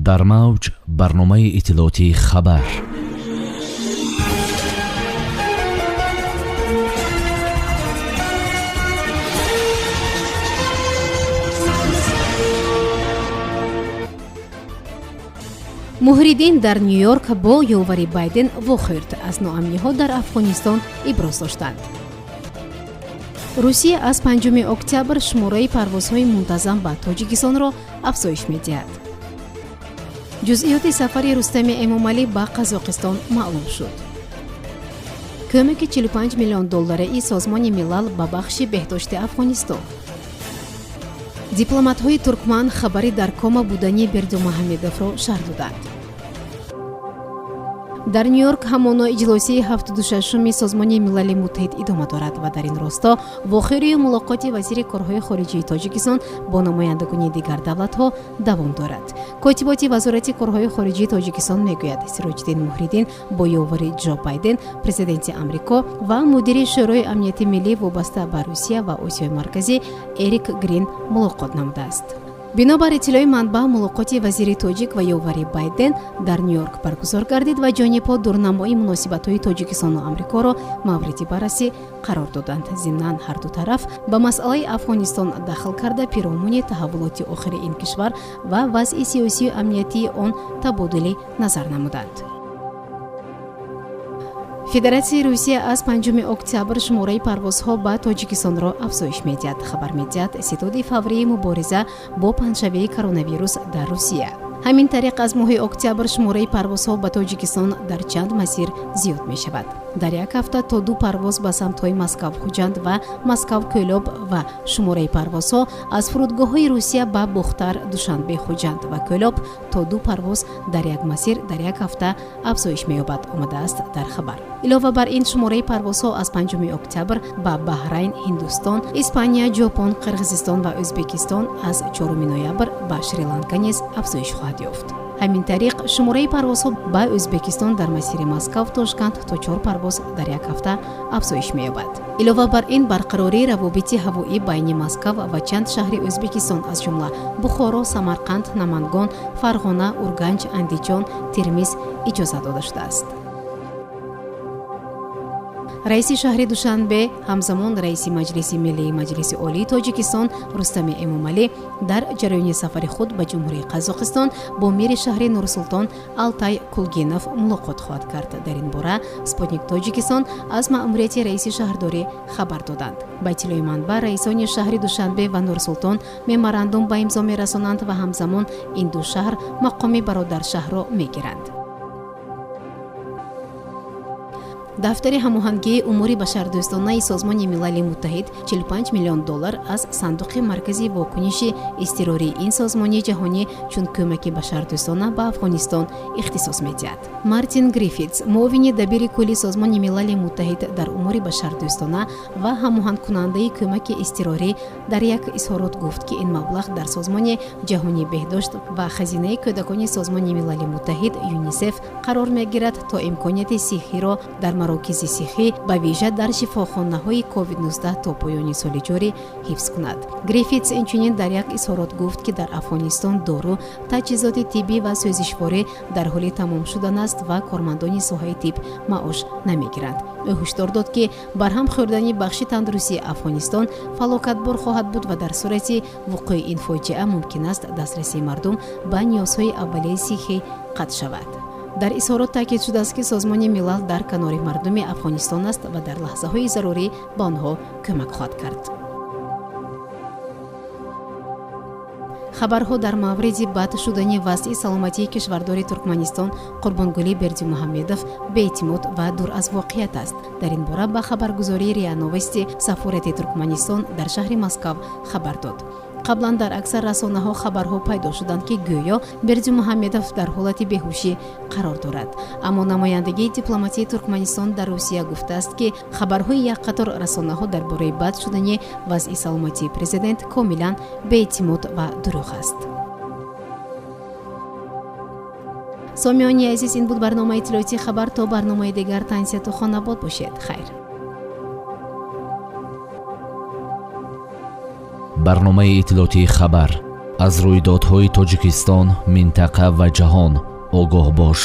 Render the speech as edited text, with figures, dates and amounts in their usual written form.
Дар мавҷ барномаи иттилоотии «Хабар». Муҳриддин дар Ню-Йорк бо ёвари Байден вохӯрд, аз ноамниҳо дар Афғонистон иброз доштанд. Русия аз 5 октябр шумораи парвозҳои мунтазам ба Тоҷикистонро афзоиш медиҳад. Ҷузъиёти сафари Рустами Эмомалӣ ба Қазоқистон маълум шуд. Кӯмаки 45 миллион доллараи Созмони Милал ба бахши беҳдошти Афғонистон. Дипломатҳои туркман хабари дар кома будани Бердимуҳаммедовро шарҳ доданд. Дар Ню-Йорк ҳамоно иҷлосияи 76-уми Созмони Милали Муттаҳид идома дорад ва дар ин росто вохӯрию мулоқоти вазири корҳои хориҷии Тоҷикистон бо намояндагони дигар давлатҳо давом дорад. Котиботи Вазорати корҳои хориҷии Тоҷикистон мегӯяд, Сироҷиддин Муҳриддин бо ёвари Ҷо Байден, президенти Амрико, ва мудири Шӯрои амнияти миллӣ вобаста ба Русия ва Осиёи Марказӣ Эрик Грин мулоқот намудааст. Бинобар иттилои манбаъ, мулоқоти вазири тоҷик ва ёвари Байден дар Ню-Йорк баргузор гардид ва ҷонибҳо дурнамои муносибатҳои Тоҷикистону Амрикоро мавриди баррасӣ қарор доданд. Зимнан, ҳарду тараф ба масъалаи Афғонистон дахл карда, пиромуни таҳаввулоти охири ин кишвар ва вазъи сиёсию амниятии он табодули назар намуданд. Федератсияи Русия аз 5 октябр шумораи парвозҳо ба Тоҷикистонро афзоиш медиҳад, хабар медиҳад ситоди фаврии мубориза бо паҳншавии коронавирус дар Русия. Ҳамин тариқ, аз моҳи октябр шумораи парвозҳо ба Тоҷикистон дар чанд масир зиёд мешавад. Дар як ҳафта то ду парвоз ба самтҳои Москав-Хуҷанд ва Москав-Кӯлоб ва шумораи парвозҳо аз фурудгоҳҳои Русия ба Бохтар, Душанбе, Хуҷанд ва Кӯлоб то ду парвоз дар як масир дар як ҳафта афзоиш меёбад, омадааст дар хабар. Илова бар ин, шумораи парвозҳо аз 5 октябр ба Баҳрайн, Ҳиндустон, Испания, Ҷопон, Қирғизистон ва Ӯзбекистон, аз 4 ноябр ба Шри-Ланка низ афзоиш хоҳад ёфт. Ҳамин тариқ, шумораи парвозҳо ба Ӯзбекистон дар масири Москав Тошканд то чор парвоз дар як ҳафта афзоиш меёбад. Илова бар ин, барқарории равобити ҳавоӣ байни Москав ва чанд шаҳри Ӯзбекистон, аз ҷумла Бухоро, Самарқанд, Намангон, Фарғона, Урганҷ, Андиҷон, Термиз иҷоза дода шудааст. Раиси шаҳри Душанбе, ҳамзамон раиси Маҷлиси Миллии Маҷлиси Олии Тоҷикистон Рустами Эмомалӣ дар ҷараёни сафари худ ба Ҷумҳурии Қазоқистон бо мери шаҳри Нурсултон Алтай Кулгинов мулоқот хоҳад кард. Дар ин бора Спутник Тоҷикистон аз маъмурияти раиси шаҳрдорӣ хабар доданд. Ба иттилои манбаъ, раисони шаҳри Душанбе ва Нурсултон меморандум ба имзо мерасонанд ва ҳамзамон ин ду шаҳр мақоми бародаршаҳрро мегиранд. Дафтари ҳамоҳангии умури башардӯстонаи Созмони Милали Муттаҳид 45 миллион доллар аз сандуқи марказии вокуниши изтирории ин созмони ҷаҳонӣ чун кӯмаки башардӯстона ба Афғонистон ихтисос медиҳад. Мартин Гриффитс, муовини дабири кулли Созмони Милали Муттаҳид дар умури башардӯстона ва ҳамоҳангкунандаи кӯмаки изтирорӣ, дар як изҳорот гуфт, ки ин маблағ дар Созмони ҷаҳонии беҳдошт ва Хазинаи кӯдакони Созмони Милали Муттаҳид ЮНИСЕФ қарор мегирад то имконияти сиҳҳиро дар марокизи сиҳҳӣ, ба вижа дар шифохонаҳои COVID-19, то поёни соли ҷорӣ ҳифз кунад. Гриффитс инчунин дар як изҳорот гуфт, ки дар Афғонистон дору, таҷҳизоти тиббӣ ва сӯзишворӣ дар ҳоли тамом шудан аст ва кормандони соҳаи тиб маош намегиранд. Ӯ ҳушдор дод, ки барҳам хӯрдани бахши тандурустии Афғонистон фалокатбор хоҳад буд ва дар сурати вуқӯи ин фоҷиа мумкин аст дастрасии мардум ба ниёзҳои аввалияи сиҳҳӣ қатъ шавад. Дар изҳорот таъкид шудааст, ки Созмони Милал дар канори мардуми Афғонистон аст ва дар лаҳзаҳои зарурӣ ба онҳо кӯмак хоҳад кард. Хабарҳо дар мавриди бад шудани вазъи саломатии кишвардори Туркманистон Қурбонгулӣ Бердимуҳаммедов беэътимод ва дур аз воқеият аст. Дар ин бора ба хабаргузории РИА Новости сафорати Туркманистон дар шаҳри Москав хабар дод. Қаблан дар аксар расонаҳо хабарҳо пайдо шуданд, ки гӯё Бердимуҳаммедов дар ҳолати беҳушӣ қарор дорад. Аммо намояндагии дипломатии Туркманистон дар Русия гуфтааст, ки хабарҳои як қатор расонаҳо дар бораи бад шудани вазъи саломатии президент комилан беэътимод ва дурӯғ аст. Сомиёни азиз, ин буд барномаи иттилоотии «Хабар». То барномаи дигар тансияту хонабод бошед. Хайр. Барномаи иттилоотии «Хабар» Аз рӯйдодҳои Тоҷикистон, минтақа ва ҷаҳон огоҳ бош.